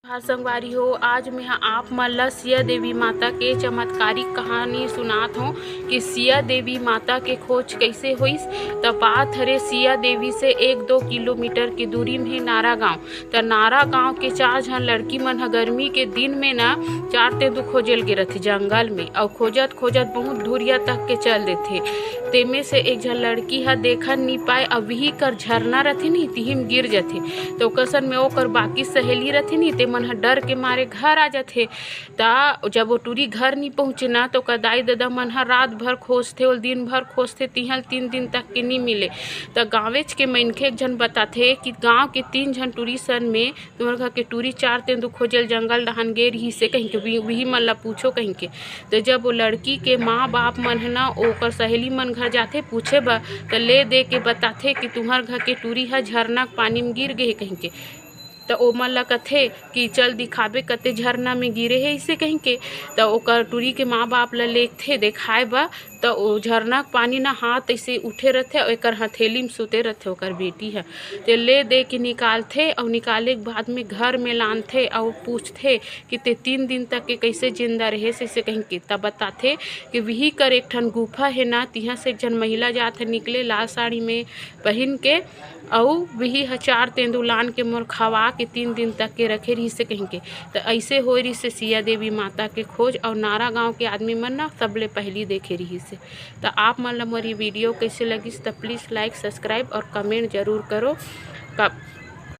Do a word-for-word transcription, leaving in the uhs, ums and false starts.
हाँ संगवारी हो, आज मैं ह आप मन ल सिया देवी माता के चमत्कारिक कहानी सुनात हों कि सिया देवी माता के खोज कइसे होइस। त बात हरे सिया देवी से एक दो किलोमीटर के दूरी में हे नारा गांव। त नारा गांव के चार झन लड़की मन ह गर्मी के दिन में न चार तेंदू खोजे ल गे रथे जंगल में, अउ खोजत खोजत बहुत दूरिया तक के चल देथे। तेमे से एक झन लड़की ह देखन नी पाए, अउ विही कर झरना रथे नी, तिही म गिर जथे। त ओकर सन में ओकर बाकी सहेली रथे नी, ते मन ह डर के मारे घर आ जथे। त जब ओ टूरी घर नी पहुँचे ना, त ओकर दाई ददा मन ह रात भर खोजथे, ओला दिन भर खोजथे, तिहल तीन दिन तक के नी मिले। त गाँवेच के मनखे एक झन बताथे कि गाँव के तीन झन टूरी सन में तुम्हर घर के टूरी चार तेंदू खोजे ल जंगल डहान गे रिहिस हे कहिके, उही, उही मन ल पूछो कहिके। त जब ओ लड़की के माँ बाप मन ह ना ओकर सहेली मन घर जाथे पूछे बर, त ले दे के बताथे कि तुम्हर घर के टूरी ह झरना के पानी म गिर गे हे कहिके। त ओमन ल कथे कि चल दिखाबे कते झरना में गिरे हे अइसे कहिके। त ओकर टूरी के माँ बाप ल लेगथे देखाए बर, त ओ झरना के पानी ना हाथ अइसे उठे रथे अउ एकर हथेली म सुते रथे ओकर बेटी ह। ते ले दे के निकालथे अउ निकाले के बाद में घर में लानथे अउ पूछथे कि ते तीन दिन तक के कइसे जिंदा रहेस अइसे कहिके। त बताथे कि विही कर एक ठन गुफा हे ना, तिहाँ से एक झन महिला जात हे निकले लाल साड़ी में पहिन के, अउ विही ह चार तेंदू लान के मोर खवा के तीन दिन तक के रखे रिहिस हे कहिके। त अइसे होए रिहिस हे सिया देवी माता के खोज, अउ नारा गांव के आदमी मन ना सबले पहिली देखे रिहिस हे। त आप मन ल मोर ये वीडियो कइसे लगिस, त please like, subscribe और comment जरूर करो। का